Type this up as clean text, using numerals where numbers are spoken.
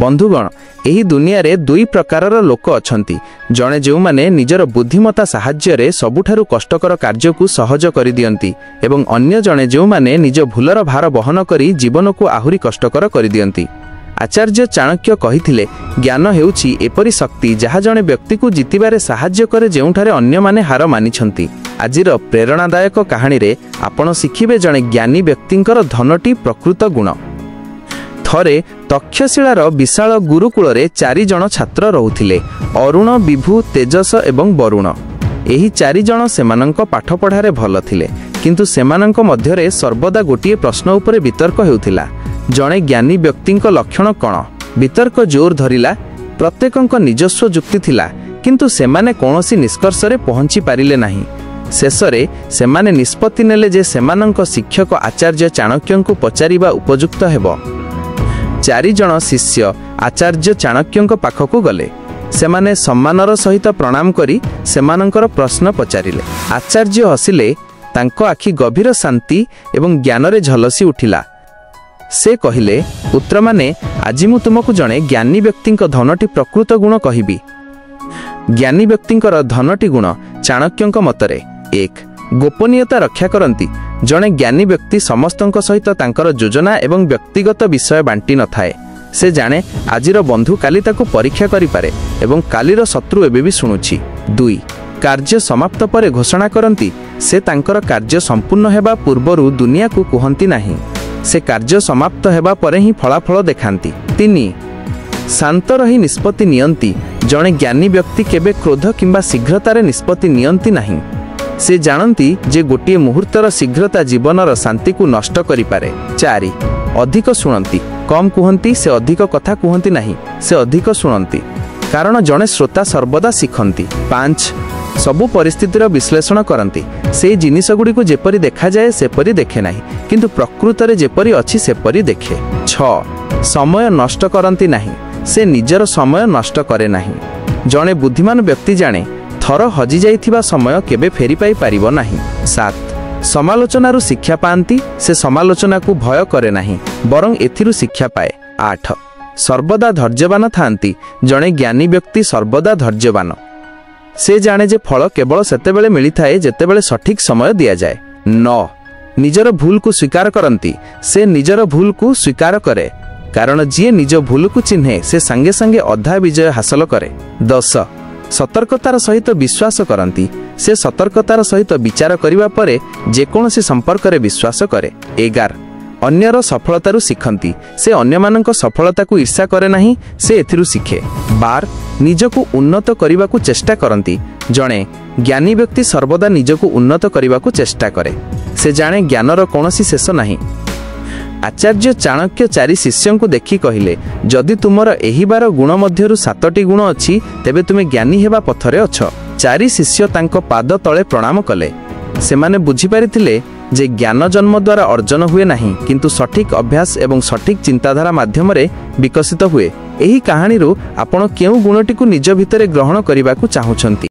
ବନ୍ଧୁଗଣ, ଏହି ଦୁନିଆରେ ଦୁଇ ପ୍ରକାରର ଲୋକ ଅଛନ୍ତି। ଜଣେ ଯେଉଁମାନେ ନିଜର ବୁଦ୍ଧିମତା ସାହାଯ୍ୟରେ ସବୁଠାରୁ କଷ୍ଟକର କାର୍ଯ୍ୟକୁ ସହଜ କରିଦିଅନ୍ତି ଏବଂ ଅନ୍ୟ ଜଣେ ଯେଉଁମାନେ ନିଜ ଭୁଲର ଭାର ବହନ କରି ଜୀବନକୁ ଆହୁରି କଷ୍ଟକର କରିଦିଅନ୍ତି। ଆଚାର୍ଯ୍ୟ ଚାଣକ୍ୟ କହିଥିଲେ, ଜ୍ଞାନ ହେଉଛି ଏପରି ଶକ୍ତି ଯାହା ଜଣେ ବ୍ୟକ୍ତିକୁ ଜିତିବାରେ ସାହାଯ୍ୟ କରେ ଯେଉଁଠାରେ ଅନ୍ୟମାନେ ହାର ମାନିଛନ୍ତି। ଆଜିର ପ୍ରେରଣାଦାୟକ କାହାଣୀରେ ଆପଣ ଶିଖିବେ ଜଣେ ଜ୍ଞାନୀ ବ୍ୟକ୍ତିଙ୍କର ଧନଟି ପ୍ରକୃତ ଗୁଣ। ଥରେ ତକ୍ଷଶିଳାର ବିଶାଳ ଗୁରୁକୁଳରେ ଚାରିଜଣ ଛାତ୍ର ରହୁଥିଲେ, ଅରୁଣ, ବିଭୁ, ତେଜସ ଏବଂ ବରୁଣ। ଏହି ଚାରିଜଣ ସେମାନଙ୍କ ପାଠପଢ଼ାରେ ଭଲ ଥିଲେ, କିନ୍ତୁ ସେମାନଙ୍କ ମଧ୍ୟରେ ସର୍ବଦା ଗୋଟିଏ ପ୍ରଶ୍ନ ଉପରେ ବିତର୍କ ହେଉଥିଲା, ଜଣେ ଜ୍ଞାନୀ ବ୍ୟକ୍ତିଙ୍କ ଲକ୍ଷଣ କ'ଣ? ବିତର୍କ ଜୋର ଧରିଲା। ପ୍ରତ୍ୟେକଙ୍କ ନିଜସ୍ୱ ଯୁକ୍ତି ଥିଲା, କିନ୍ତୁ ସେମାନେ କୌଣସି ନିଷ୍କର୍ଷରେ ପହଞ୍ଚି ପାରିଲେ ନାହିଁ। ଶେଷରେ ସେମାନେ ନିଷ୍ପତ୍ତି ନେଲେ ଯେ ସେମାନଙ୍କ ଶିକ୍ଷକ ଆଚାର୍ଯ୍ୟ ଚାଣକ୍ୟଙ୍କୁ ପଚାରିବା ଉପଯୁକ୍ତ ହେବ। ଚାରିଜଣ ଶିଷ୍ୟ ଆଚାର୍ଯ୍ୟ ଚାଣକ୍ୟଙ୍କ ପାଖକୁ ଗଲେ। ସେମାନେ ସମ୍ମାନର ସହିତ ପ୍ରଣାମ କରି ସେମାନଙ୍କର ପ୍ରଶ୍ନ ପଚାରିଲେ। ଆଚାର୍ଯ୍ୟ ହସିଲେ। ତାଙ୍କ ଆଖି ଗଭୀର ଶାନ୍ତି ଏବଂ ଜ୍ଞାନରେ ଝଲସି ଉଠିଲା। ସେ କହିଲେ, ପୁତ୍ରମାନେ, ଆଜି ମୁଁ ତୁମକୁ ଜଣେ ଜ୍ଞାନୀ ବ୍ୟକ୍ତିଙ୍କ ଧନଟି ପ୍ରକୃତ ଗୁଣ କହିବି। ଜ୍ଞାନୀ ବ୍ୟକ୍ତିଙ୍କର ଧନଟି ଗୁଣ ଚାଣକ୍ୟଙ୍କ ମତରେ: 1, ଗୋପନୀୟତା ରକ୍ଷା କରନ୍ତି। ଜଣେ ଜ୍ଞାନୀ ବ୍ୟକ୍ତି ସମସ୍ତଙ୍କ ସହିତ ତାଙ୍କର ଯୋଜନା ଏବଂ ବ୍ୟକ୍ତିଗତ ବିଷୟ ବାଣ୍ଟି ନଥାଏ। ସେ ଜାଣେ, ଆଜିର ବନ୍ଧୁ କାଲି ତାକୁ ପରୀକ୍ଷା କରିପାରେ ଏବଂ କାଲିର ଶତ୍ରୁ ଏବେ ବି ଶୁଣୁଛି। 2, କାର୍ଯ୍ୟ ସମାପ୍ତ ପରେ ଘୋଷଣା କରନ୍ତି। ସେ ତାଙ୍କର କାର୍ଯ୍ୟ ସମ୍ପୂର୍ଣ୍ଣ ହେବା ପୂର୍ବରୁ ଦୁନିଆକୁ କୁହନ୍ତି ନାହିଁ। ସେ କାର୍ଯ୍ୟ ସମାପ୍ତ ହେବା ପରେ ହିଁ ଫଳାଫଳ ଦେଖାନ୍ତି। 3, ଶାନ୍ତ ରହି ନିଷ୍ପତ୍ତି ନିଅନ୍ତି। ଜଣେ ଜ୍ଞାନୀ ବ୍ୟକ୍ତି କେବେ କ୍ରୋଧ କିମ୍ବା ଶୀଘ୍ରତାରେ ନିଷ୍ପତ୍ତି ନିଅନ୍ତି ନାହିଁ। ସେ ଜାଣନ୍ତି ଯେ ଗୋଟିଏ ମୁହୂର୍ତ୍ତର ଶୀଘ୍ରତା ଜୀବନର ଶାନ୍ତିକୁ ନଷ୍ଟ କରିପାରେ। 4, ଅଧିକ ଶୁଣନ୍ତି, କମ୍ କୁହନ୍ତି। ସେ ଅଧିକ କଥା କୁହନ୍ତି ନାହିଁ, ସେ ଅଧିକ ଶୁଣନ୍ତି, କାରଣ ଜଣେ ଶ୍ରୋତା ସର୍ବଦା ଶିଖନ୍ତି। 5, ସବୁ ପରିସ୍ଥିତିର ବିଶ୍ଳେଷଣ କରନ୍ତି। ସେଇ ଜିନିଷଗୁଡ଼ିକୁ ଯେପରି ଦେଖାଯାଏ ସେପରି ଦେଖେ ନାହିଁ, କିନ୍ତୁ ପ୍ରକୃତରେ ଯେପରି ଅଛି ସେପରି ଦେଖେ। 6, ସମୟ ନଷ୍ଟ କରନ୍ତି ନାହିଁ। ସେ ନିଜର ସମୟ ନଷ୍ଟ କରେ ନାହିଁ। ଜଣେ ବୁଦ୍ଧିମାନ ବ୍ୟକ୍ତି ଜାଣେ, ଥର ହଜିଯାଇଥିବା ସମୟ କେବେ ଫେରି ପାଇପାରିବ ନାହିଁ। 7, ସମାଲୋଚନାରୁ ଶିକ୍ଷା ପାଆନ୍ତି। ସେ ସମାଲୋଚନାକୁ ଭୟ କରେ ନାହିଁ, ବରଂ ଏଥିରୁ ଶିକ୍ଷା ପାଏ। 8, ସର୍ବଦା ଧୈର୍ଯ୍ୟବାନ ଥାଆନ୍ତି। ଜଣେ ଜ୍ଞାନୀ ବ୍ୟକ୍ତି ସର୍ବଦା ଧୈର୍ଯ୍ୟବାନ। ସେ ଜାଣେ ଯେ ଫଳ କେବଳ ସେତେବେଳେ ମିଳିଥାଏ ଯେତେବେଳେ ସଠିକ୍ ସମୟ ଦିଆଯାଏ। 9, ନିଜର ଭୁଲକୁ ସ୍ୱୀକାର କରନ୍ତି। ସେ ନିଜର ଭୁଲକୁ ସ୍ୱୀକାର କରେ, କାରଣ ଯିଏ ନିଜ ଭୁଲକୁ ଚିହ୍ନେ ସେ ସାଙ୍ଗେ ସାଙ୍ଗେ ଅଧା ବିଜୟ ହାସଲ କରେ। 10, ସତର୍କତାର ସହିତ ବିଶ୍ୱାସ କରନ୍ତି। ସେ ସତର୍କତାର ସହିତ ବିଚାର କରିବା ପରେ ଯେକୌଣସି ସମ୍ପର୍କରେ ବିଶ୍ୱାସ କରେ। 11, ଅନ୍ୟର ସଫଳତାରୁ ଶିଖନ୍ତି। ସେ ଅନ୍ୟମାନଙ୍କ ସଫଳତାକୁ ଈର୍ଷା କରେ ନାହିଁ, ସେ ଏଥିରୁ ଶିଖେ। 12, ନିଜକୁ ଉନ୍ନତ କରିବାକୁ ଚେଷ୍ଟା କରନ୍ତି। ଜଣେ ଜ୍ଞାନୀ ବ୍ୟକ୍ତି ସର୍ବଦା ନିଜକୁ ଉନ୍ନତ କରିବାକୁ ଚେଷ୍ଟା କରେ। ସେ ଜାଣେ, ଜ୍ଞାନର କୌଣସି ଶେଷ ନାହିଁ। ଆଚାର୍ଯ୍ୟ ଚାଣକ୍ୟ ଚାରି ଶିଷ୍ୟଙ୍କୁ ଦେଖି କହିଲେ, ଯଦି ତୁମର ଏହି 12 ଗୁଣ ମଧ୍ୟରୁ ସାତଟି ଗୁଣ ଅଛି, ତେବେ ତୁମେ ଜ୍ଞାନୀ ହେବା ପଥରେ ଅଛ। ଚାରି ଶିଷ୍ୟ ତାଙ୍କ ପାଦ ତଳେ ପ୍ରଣାମ କଲେ। ସେମାନେ ବୁଝିପାରିଥିଲେ ଯେ ଜ୍ଞାନ ଜନ୍ମ ଦ୍ୱାରା ଅର୍ଜନ ହୁଏ ନାହିଁ, କିନ୍ତୁ ସଠିକ୍ ଅଭ୍ୟାସ ଏବଂ ସଠିକ୍ ଚିନ୍ତାଧାରା ମାଧ୍ୟମରେ ବିକଶିତ ହୁଏ। ଏହି କାହାଣୀରୁ ଆପଣ କେଉଁ ଗୁଣଟିକୁ ନିଜ ଭିତରେ ଗ୍ରହଣ କରିବାକୁ ଚାହୁଁଛନ୍ତି?